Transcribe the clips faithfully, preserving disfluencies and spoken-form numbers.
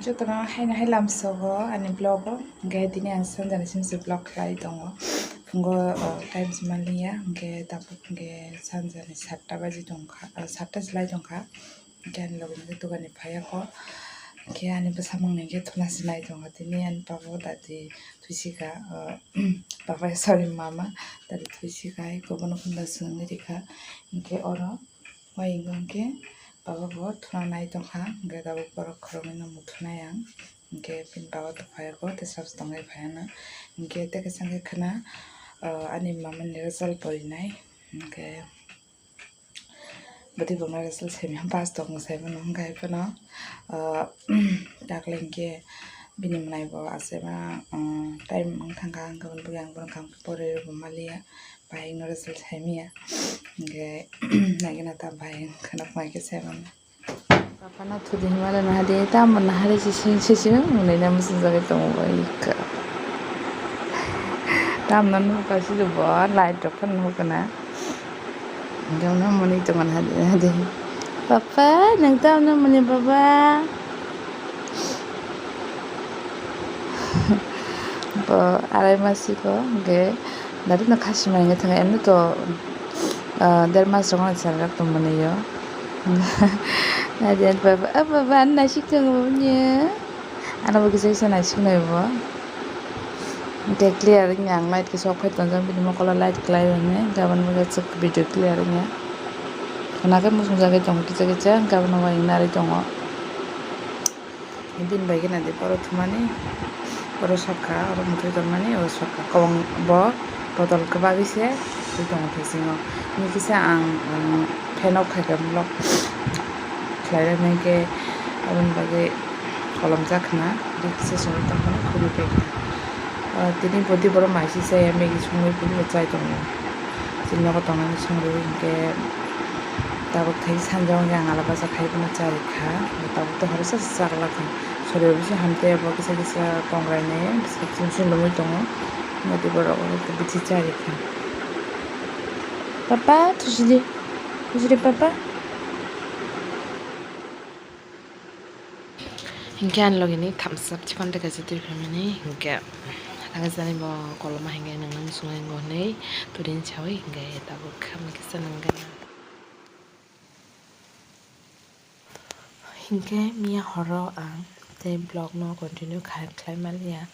Jotono haino hai lamsogo ani vlog o, hwnkhe tini ang sanjani simse vlog khlai tongo. Phungo, o, time se manliya, hwnkhe tabuk hwnkhe sanjani satta baji tongkha, o, satta se lai tongkha. Hwnkhe ani logi hwnkhe dukani phaiya kho. Hwnkhe ani bwsamung ni hwnkhe thuna se nai tongo. Tini ani baba dadi twisika, o, baba, sorry, mama, dadi twisika hai kobono khunda swngwi rikha. Hwnkhe oro Wai hwnkhe baba bo thuna nai tongkha, hwnkhe tabuk borok khoroknwi no muthunai ang, hwnkhe bini baba to phaiya kho, tei sabo tongwi phaiya na, hwnkhe tei kaisa hwnkhe khwna, ah, ani mama ni result porinai, hwnkhe bwtwi bongni result semi pass tong sai mano, hwnkhe hai phano, ah, dakle hwnkhe bini mwnai bo aswk ma, ah, time wng thangkha, hwnkhe bini bagwi ang bono kaham khe pori rwbo maliya. Bahai no result saimaya. Hingke naikhe na ta bahai kheno phai khe saimano. Papa no thudi hima le nahadi, tamo nahari sising sising mwnwi na muchung jagwi tongo bai kha. Tamno nuka sidi bo light rok phano nuka na. Hingke no mwnwi tongo nahadi nahadi. Papa, nwng tamno mwnwi baba? Bo arai masiko hingke dati no khasi mai wngwi thangkha, emni to, ah, der mas rok no chajak tong mani o. Adi ani baba, "O baba, ani naisik tongo boni." Ano bo kisa kisa naisik nai bo. Hingke clear wngya ang light kisa off khai tongjak bini mokolo light kwlai rok ni, gabang bo kisa video clear wngya. Khwna khe muchung jagwi tongo kisa kisa, gabang bo wng narwi tongo. Bini bai gana de borok thumani, borok sokha, oro muthai tongmani, oro sokha. Kobong bo botol kwbagwi se twi tongo thaisingo. Hini kisa ang, ang fan off khaikha vlog khlai rwknai khe, aboni bagwi kolom jak khna, ri kisa songwi tongmani khulwi paikha. Ah, tini bwtwi borok mai si chaya, Maggie songwi phuru chai tongo. Chini nogo tongnani song rwui hinkhe tabuk thai sanjak wngya ang ala bacha khai phano cha rikha. Tabuk to horo sa chak lakha. Sori rok bisingo hamtwi abo kisa kisa kongrai nai bwswk chum chum lomwi tongo. Mati borok oro bithi cha rikha. Papa, thusi di. Thusi di, papa. Hinkhe ani logi ni thamsa chikon de kaisa twi phaimani hinkhe, ang jani bo koloma hinkhe nangna muchungo hingo hinwi turi sawi hinkhe tabuk khamni kisa nangkha. Hinkhe miya horo ang tei vlog no continue khai, khlai maliya.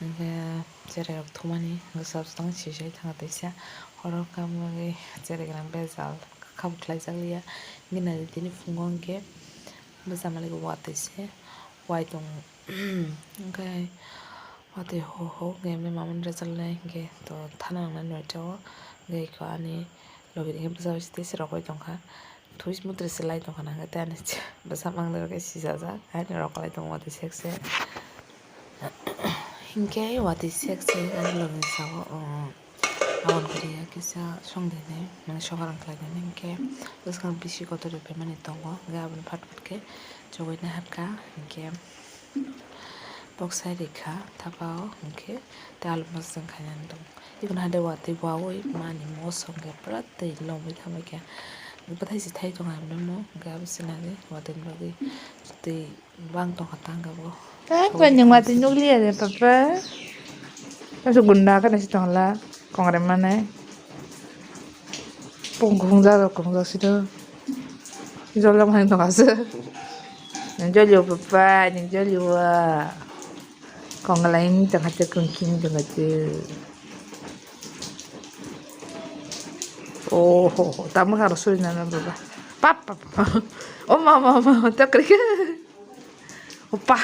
Hinkhe cherai rok thumani hinkhe sab tang sisai thanga teisa. Horo kamo bagwi cherai rok bejal kha bo khlai jak liya. Hinkhe nai tini phungo hinkhe bwsa malik watwi se wai tongo. Hinkhe watwi ho ho hinkhe emni mamani result nai hinkhe to thana nangnai nai jao. Hinkhe eko ani logi hinkhe bwsa bai se tei se rogwi tongkha. Thuis mutre se lai tongkha nang tei ani bwsa mangni rok khe sijajak haino rok lai tongo watwi sek se. Hinkhe watwi sek se ani logi sabo, um, aboni khe kisa songdini mane sokarang khlainani hinkhe bwskang bisi kotor rok phaimani tongo hinkhe aboni phat phat khe chugui naharkha hinkhe. Boksai rikha thapao hinkhe tei alu mosong khainani tongo. Ikono hade watwi wawi mani mosong khe pura twi lomwi tangbaikha. Bwthai se thai tongo hamya mo hinkhe abo se nangwi watwini bagwi twi bang tongkha tangkha bo. Papa nwng watwi nukliya de papa. Kaisa gunda kheno se tongla kongrai mane. Pung khungjak rok khungjak sito. Jol jang hai tongkha se. Nwng jolio papa, nwng jolio wa. Kongalai ni tongkha te, kongki ni tongkha te. Oho, tamo kha rw suri nana baba. Pap, pap, pap. O mama, mama, ta kri. Opa,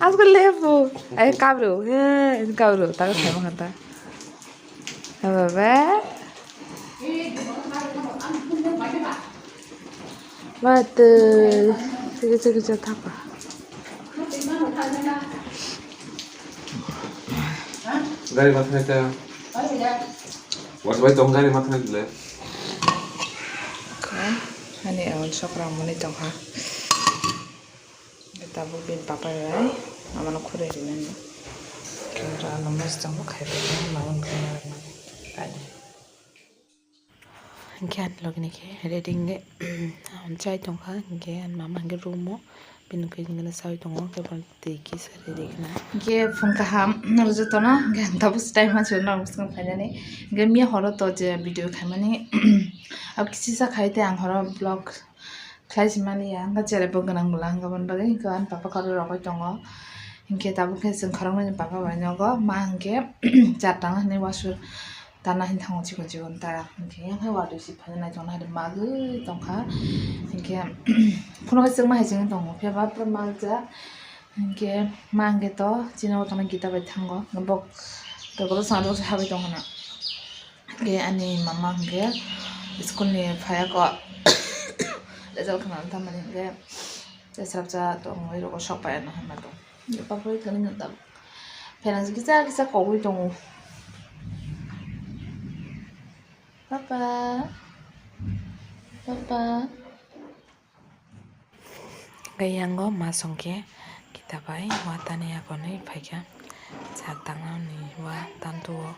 asko lebu. Ai kabru, he, kabru, ta ka sai ma ta. Baba. Mate, kisa kisa thapa. Gari mathanai ta. Wat bai tong gari mathanai dile. Ani awan sokra muni tongkha. Tabuk bini papa bai amano khurui rinani. Khe oro ano mostongo khai pai khe mama wngkha na rwnani. Hinkhe ani logi ni khe ready hinkhe chai tongkha, hinkhe ani mama hinkhe room o Bini khe hwnkheno chaui tongo, khe bono twi kisa ri ri khna. Hwnkhe phone kaham norok jotono, hwnkhe ang tabuk time mansi norok bwskango phainani. Hwnkhe miya horo to je video khaimani, abo kisa khai tei ang horo vlog khlai si mani ya, hwnkhe cherai bo gwnang bwla hwnkhe aboni bagwi hwnkhe ani papa khorok rogwi tongo. Hwnkhe tabuk khe chwng khoroknwi ni papa bai nogo, ma hwnkhe char tangna hwnwi wasur tana hin thango chikon chikon ta. Hwnkhe yang hai watwi si phai naitongna hai magwi tongkha. Hwnkhe phunukhe chwngma hai chwngwi tongo, phiya ba pura malcha. Hwnkhe ma hwnkhe to chini o tongna Gita bai thango, bok tokolo swnamjak se habwi tongkha na. Hwnkhe ani mama hwnkhe school ni phaiya ko result khna tamani hwnkhe tei srapsa tongwi rokgo sok pai ano hwnma tong. Papa bai thani nang tam. Pherang kisa kisa kogwi tongo. Papa. Papa. Hwnkhe yango ma songkhe Gita bai watani yakonwi phaikha. Chak tangnani wa tantuo.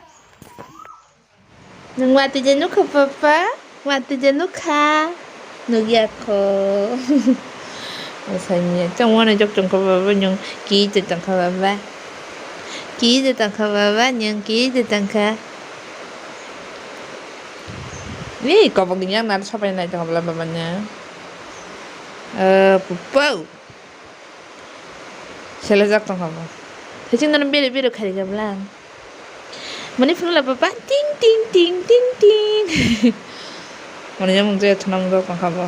Nwng watwi je nukha, papa? Watwi je nukha? Nukya kho. Asai miya, chong wana jok tongkha, papa, nwng ki je tongkha, papa? Ki je tongkha, papa? Nwng ki je tongkha? Ni kobok ni yang nar sapai nai tongkha, papa, nya. Eh, papa. Selajak tongkha bo. Thaiching nono bere bere kharika bwlang. Mani phunula papa ting ting ting ting ting. Mani yamung je thunamung jok tongkha bo.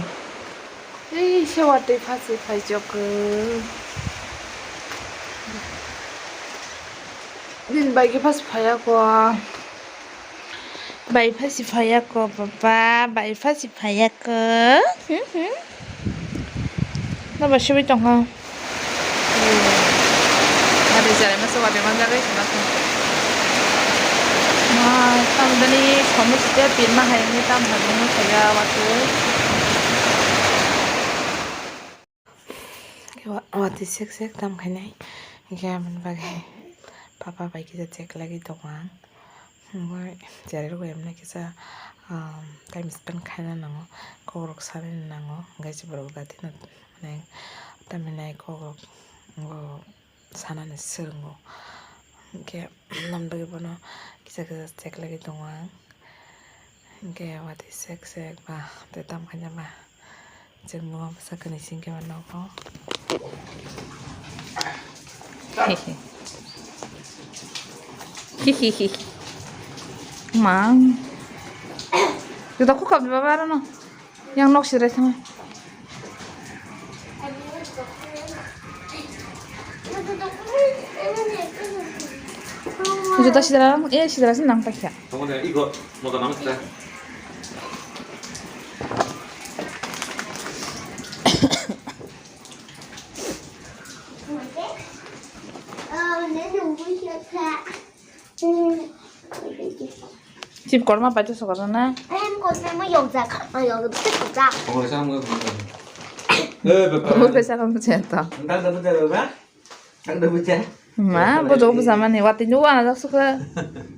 Ei se watwi phasi phaijak. Din bai khe phasi phaiya ko. Bai phasi phaiya ko, papa, bai phasi phaiya ko. Hmm, hmm. Nobo sibui tongkha. Ade jare masa wade manjak bai sima thang. Ma, tamdani somo site pirma hai ni tam hai mo thaya wate. Wa-, watwi sek sek tam khainai. Hingke aboni bagwi papa bai kisa cheklagwi tongo ang. Hingke cherai rok emne kisa, um, time spend khaina nango, kokrok sanani nango, hingke se borok datino, mane, tamhinai kokrok, o, sanani swrwngo. Hingke aboni bagwi bono kisa kisa cheklagwi tongo ang. Hingke watwi sek sek ba tei tam khaina ba. Chwng bo bwsa kani singke ba nogo. Mang. Juda kok kap baba aro no. Yang nok sirai thang. Juda sidra, eh, sidra sin nang pakya. Tongode iko moto nang sida. Chip korma paito sokorna. Em korma mo yokjak, yokjak. Tongode sa mo. Eh, bapa. Mo pesa kamu cento. Entah dapat jawab, bapa. Ang da bucha. Ma, bojo bucha mani, watwi nw wana jak sukha.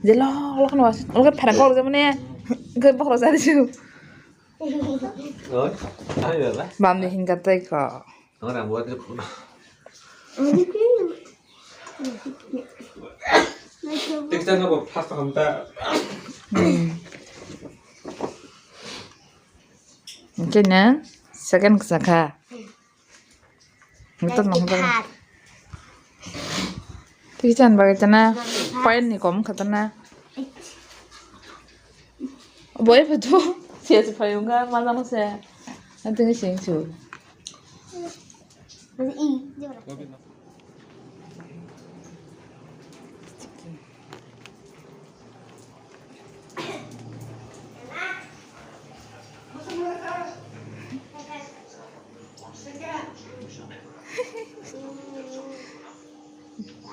Jelo, lokno was, lokno pherang kok jak mani. Ke bokhro jari su. Oi, ai baba. Bamni hinga tei ko. Ora buat ni pun. Tik tak apa pas tak ta. Kena second kesakha. Betul nang betul. Tiki chan bagai tana, pain ni kom khatana. Boy betul, sia si payung ga, malang se. Nanti ni sing su.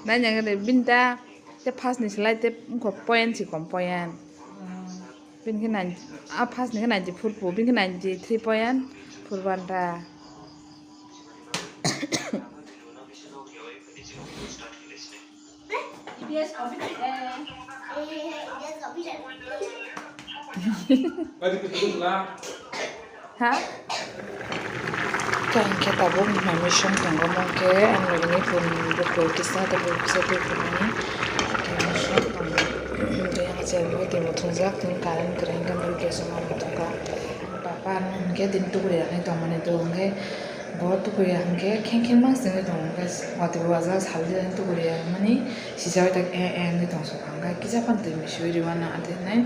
Nai nang de binta te first ni slide te ko point si kom point. Bin ke nine, a first ni ke ninety four po, bin ke ninety three point four one ta. Ha? Khe ang khe tabuk mai mui song tongo, mo khe ang logi ni phone bukur kisa tabuk kisa tei phone ni khe mui song tongo. Tei ang chair bo twi muthungjak, tini current kwrwi hwnkhe notification o muthungkha. Papa ano hwnkhe tini tukuri ya hinwi tongmani tongo, hwnkhe bo tukuri ya hwnkhe kheng kheng ma swngwi tongo, hwnkhe watwi bo waja saldi tukuri ya mani sijak ta eh eh wngwi tong sokha, hwnkhe kisa phano twi mui sui rwmano ante hinai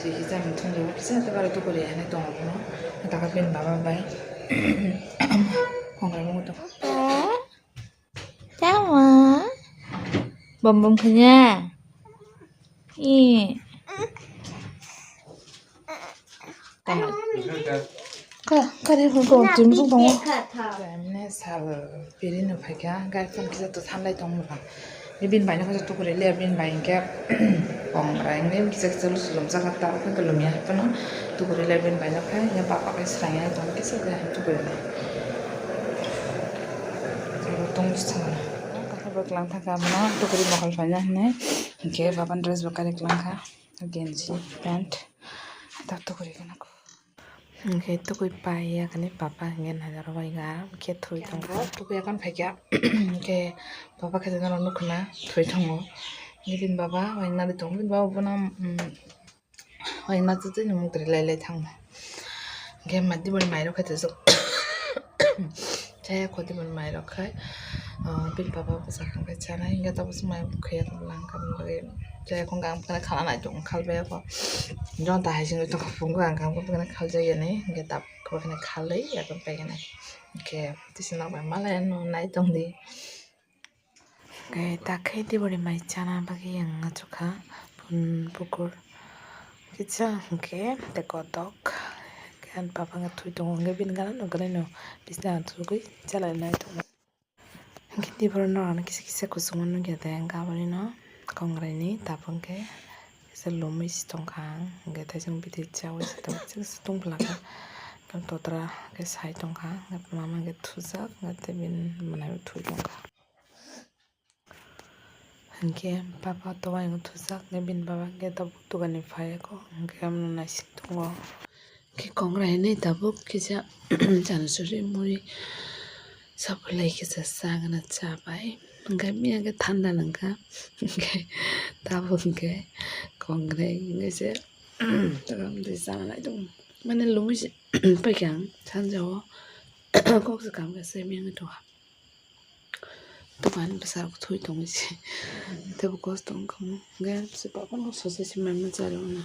twi kisa muthungjago kisa tei tukuri ya hinwi tongo bono. Taka bini baba bai. Kongra mung tong. Tama. Bom bom khanya. I. Tama. Ka, kare ko ko tim ko tong. Emne sal piri no phaikha, gai phone kisa to thanlai tong bang. Bini bai no kisa tukuri le, bini bai hwnkhe kongra, hwnkhe kisa kisa lum jaga ta, hwnkhe lum ya, hwnkhe tukuri le bini bai no khai, hwnkhe papa khai srang ya, tong kisa kisa tukuri le. Tong bwskango. Kaisa bwklang thangkha, abono tukuri mokol paina hinwi, hwnkhe baba dress bo kari kwlangkha, genji, pant, ta tukuri gwnang. Hwnkhe tukui pai ya kani papa hwnkhe naijak rok bai ga hwnkhe thwi tongkha. Tukui yakan phaikha hwnkhe papa khe norok nukhuna thwi tongo. Hwnkhe bini baba bai nari tongo, bini baba bono, um, bai ma twi twi muktrwi lai lai thango. Hwnkhe mati boni mairok khe twijak. Chaya khoti boni mairok khai, ah, bini baba bwsa khe chanai hwnkhe tabuk swk mai khaiya tong lang kha bini bagwi. Chaya khon gang bwkhana khala nai tong khalbai ako. Jonta hai singwi tong phungo ang kha bwkhana khaljak yani hwnkhe tabuk bwkhana khalwi yakung paikha nai. Hwnkhe tisi nok bai malai ano nai tong di. Hwnkhe takhe dibori mai chana bagwi ang achukha, phun bukur kisa hwnkhe tei kotok. Hwnkhe ani papa wngkha thwi tongo, hwnkhe bini gana nukgwlai no bisna achugwi chalainai tongo. Hwnkhe dibori norokno kisa kisa kuchukma nukya de, hwnkhe aboni no kongrai ni tabuk hwnkhe kisa lumwi se tongkha ang, hwnkhe tei chwng bini chawi se tongo, kisa kisa tongphla kha, hwnkhe totra hwnkhe sai tongkha, hwnkhe mama hwnkhe thujak, hwnkhe tei bini mwnaio thwi tongkha. Hwnkhe papa towaino thujak, hwnkhe bini baba hwnkhe tabuk dukani phai kho, hwnkhe amno naising tongo. Hwnkhe kongrai hinwi tabuk kisa chanasuri muri saphulai kisa chagana chabai. Hwnkhe miya hwnkhe thanda nangkha, hwnkhe tabuk hwnkhe kongrai hwnkhe se tei chana nai tongo. Mane lumui se paikha ang sanjao kok se kam khe se miya wngwi tongkha. Dogan bwsarok thwi tongwi se. Teibo kosto wngkha omo. Hwnkhe se papa no sosai se mama charwkno.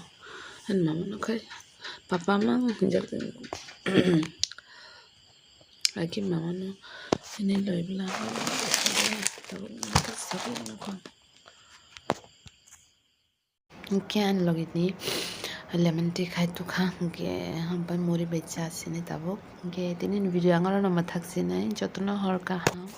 Ani mama no khai papa ma hinjak tongwi. Aki mama no hini loi bwla. Tabuk sakno kha. Hwnkhe ani logi ni lemon tea khai tukha, hwnkhe hambai muri bai cha sini tabuk. Hwnkhe tini ni video ang oro no mwthak sinai, jotono hor kaham.